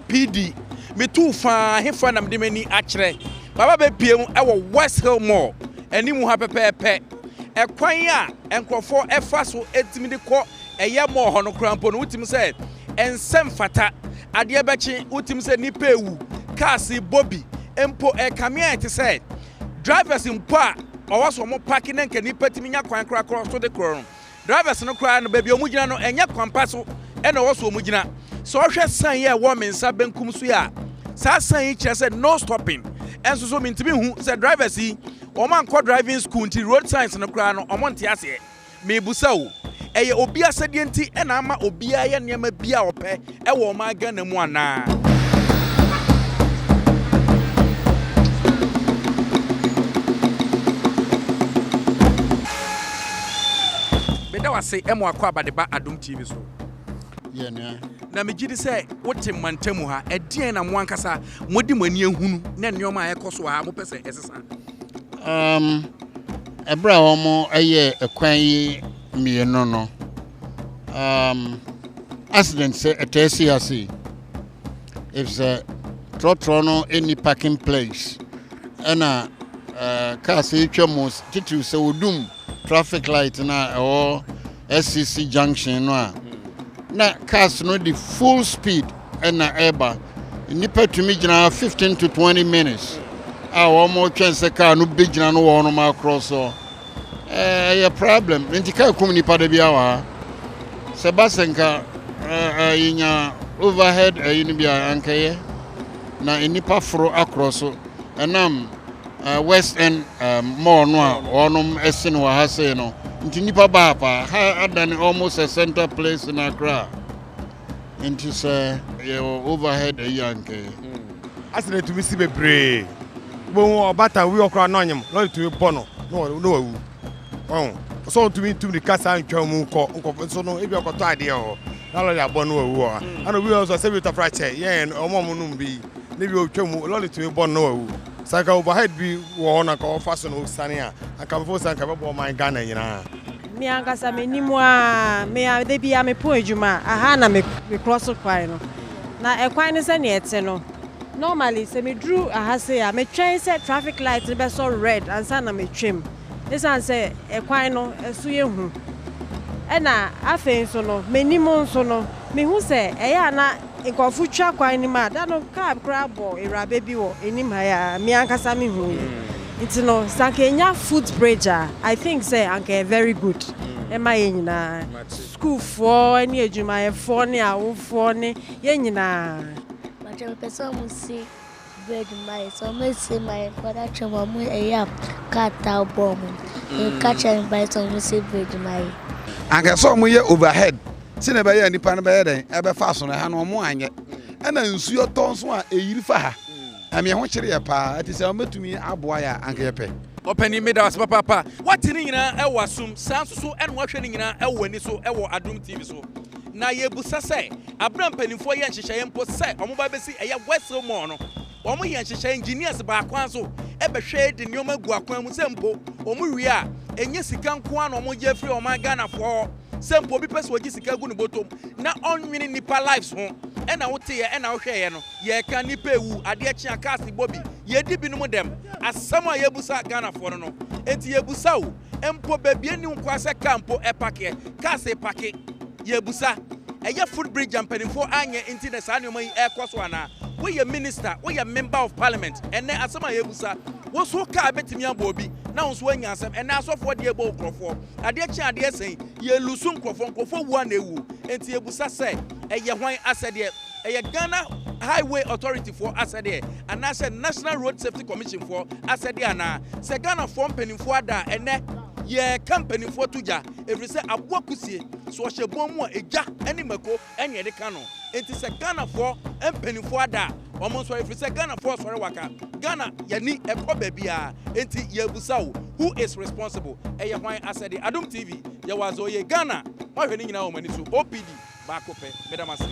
OPD. Metuu faa hefa na mede m'ani akyerɛ. Maba bɛpue mu wɔ West Hill Mall anim ha pɛpɛɛpɛ. Ɛkwan a nkurɔfoɔ fa so tumi de kɔ ɛyɛ mall hɔ no koraa mpo no, wotumi sɛ ɛnsɛ mfata. Adeɛ bɛkye, wotumi sɛ nnipa rewu, cars rebɔ bi mpo. Ɛrekame ayɛ te sɛ drivers mpo a ɔwɔ sɛ wɔn parke na nka nnipa tumi nya kwan korakora so de korɔ no. Drivers no koraa no, baabi a wɔgyina no, ɛnyɛ kwampa so na ɛwɔ so wɔgyina. Sɛ ɔhwɛ sign yi a ɛwɔ me nsa benkum so yi a, saa sign yi kyerɛ sɛ no stopping. Ɛnso so mentumi nhu sɛ drivers yi, wɔn ankɔ driving school nti road signs no koraa no, wɔn nte aseɛ. Mebusa o, ɛyɛ obi asɛdeɛ nti na ama obiara yɛ nneɛma bi a ɔpɛ ɛwɔ ɔman Ghana mu anaa? Meda wo ase ma wakɔ aba de ba Adom TV so. Yɛ nua. Na megye di sɛ wote mantamu ha. Ɛdeɛn na mo ankasa mode mo ani ahunu na nneɛma a ɛkɔ so wɔ ha mopɛ sɛ ɛsesa? Ɛberɛ a wɔn ɛyɛ ɛkwan yi mmienu no, accident sɛ ɛtɛɛ si ase yi, efisɛ trɔtrɔ no ɛnni parking place, ɛna cars etwa mu, titiriw sɛ odum traffic light na ɛwɔ SCC junction no a, na cars no de full speed ɛna ɛreba. Nnipa tumi gyina 15 to 20 minutes a wɔn twɛn sɛ car no bɛgyina no wɔn akorɔ so. Ɛyɛ problem nti car kum nipa da bi wɔ ha. Sɛ ba sɛ nka yɛnya overhead ɛyi no bi a, ankɛyɛ na nnipa foro akorɔ so ɛnam West End Mall no a wɔnom ɛsen wɔ ha sei no nti, nnipa ba ha paa. Ha adane almost a center place in Accra, nti sɛ yɛwɔ overhead ɛyi ankɛyɛ. Accident tumi si bebree. Wobɛhu ɔbata wi ɔkora na ɔnyem, lɔre tumi bɔ no na wawu. Ɔho sɛ ɔntumi ntum de kasa ntwa mu nkɔ nkɔ nso no, ebi ɔkɔtɔ adeɛ wɔ hɔ na lɔre abɔ no wawu hɔ. Ɛna obi wɔ nso sɛ bi tafra kyɛ yɛn ɔmo a ɔmo nom bi ne bi otwa mu, lɔre tumi bɔ no na wawu. Sɛ anka overhead bi wɔ hɔ na anka ɔfa so na osiane a, anka mefo sɛ anka bɛbɔ ɔman Ghana nyinaa. Me ankasa m'anim a me a da bi a mepɔn adwuma a, aha na me me so kwan no na ɛkwan no sɛnea ɛte no, normally sɛ meduru aha sei a, metwɛn sɛ traffic light no bɛsɔ red ansa na metwam, ɛsiane sɛ ɛkwan no ɛso yɛ hu. Ɛna afei nso no, m'anim nso no, mehu sɛ ɛyɛ a na nkurɔfo twa kwan no mu a, da no kaa koraa bɔ awuraba bi wɔ anim ha yi a me ankasa mehu yi. Nti no, sɛ anka ɛnya foot bridge a, I think sɛ anka ɛyɛ very good ɛma yɛn nyinaa, sukuufoɔ ne adwumayɛfoɔ ne awofoɔ ne yɛn nyinaa. Bàtà mepɛ sɛ ɔmo si bridge ma yɛ. Sɛ ɔmo esi ma yɛ nkɔda twɛm, ɔmo ɛyɛ a kaa taa bɔ ɔmo. Nka kyerɛ me ba sɛ ɔmo si bridge ma yɛ. Anka sɛ ɔmo yɛ overhead sɛnea ɛbɛyɛ nipa no bɛyɛ dɛn ɛbɛfa so no, ɛha no ɔmo anyɛ. Ɛna nsuo tɔ nso a, ɛyiri fa ha, ɛmi ɛho kyerɛ yɛ paa. Ɛte sɛ ɔmɛtumi aboa yɛ a, anka yɛpɛ. Ɔpanin, meda wo ase papaapa. Wate ne nyinaa ɛwɔ asom, saa nso so ɛna wahwɛ ne nyinaa ɛwɔ ani so ɛwɔ Adom TV so. Na yɛbusa sɛ abena mpanimfoɔ yɛ nhyehyɛeɛ mpo sɛ ɔmo ba bɛsi ɛyɛ West Hill Mall no, wɔn yɛ nhyehyɛeɛ, engineers baako nso ɛbɛhwɛ de nneɛma gu akwan mu sɛ mpo wɔn wie a, ɛnyɛ sika nko ara na wɔn gye afiri ɔman Ghanafoɔ hɔ, sɛ mpo obi pɛ sɛ ɔgye sika gu ne bɔtɔm na ɔnwene nipa lives ho. Ɛna woteɛ ɛna wohwɛeɛ no, yɛreka nipa ewu, adeɛ kye a cars bɔ bi, yɛdi binom dɛm. Asɛm a yɛbusa Ghanafoɔ no, enti yɛbusa o, mpo baabi ani nkwa sɛ car mpo ɛparkeɛ, cars park. Yɛbusa, ɛyɛ foot bridge a mpanimfoɔ anyɛ nti na saa nneɛma yi ɛrekɔ so anaa? Woyɛ minister, woyɛ member of parliament, ɛnɛ asɛm a yɛbusa, wo so car bɛtumi abɔ obi na wo nso woanya asɛm. Ɛnɛ asɔfoɔ deɛ ɛbɔ nkurɔfoɔ, adeɛ kye adeɛ sɛn, yɛlusu nkurɔfoɔ, nkurɔfoɔ wu a na ɛwu. Enti yɛbusa sɛ ɛyɛ hwan asɛdeɛ? Ɛyɛ Ghana Highway Authority foɔ asɛdeɛ anaasɛ National Road Safety Commission foɔ asɛdeɛ, anaa sɛ Ghanafoɔ mpanimfoɔ ada a ɛnɛ yɛreka mpanimfoɔ to gya, ɛfiri sɛ aboa kusie so ɔhyɛ bɔn mu a, egya ne mako ɛne ɛde ka no. Enti sɛ Ghanafoɔ mpanimfoɔ ada a, wɔn nso, ɛfiri sɛ Ghanafoɔ sɔre waka Ghana yɛni ɛkɔ baabiara. Enti yɛbusa wo, who is responsible? Ɛyɛ hwan asɛdeɛ? Adom TV, yɛwɔ azɔ yɛ Ghana, moahwɛ ne nyinaa wɔ mo ani so. OPD baako pɛ, meda mo ase.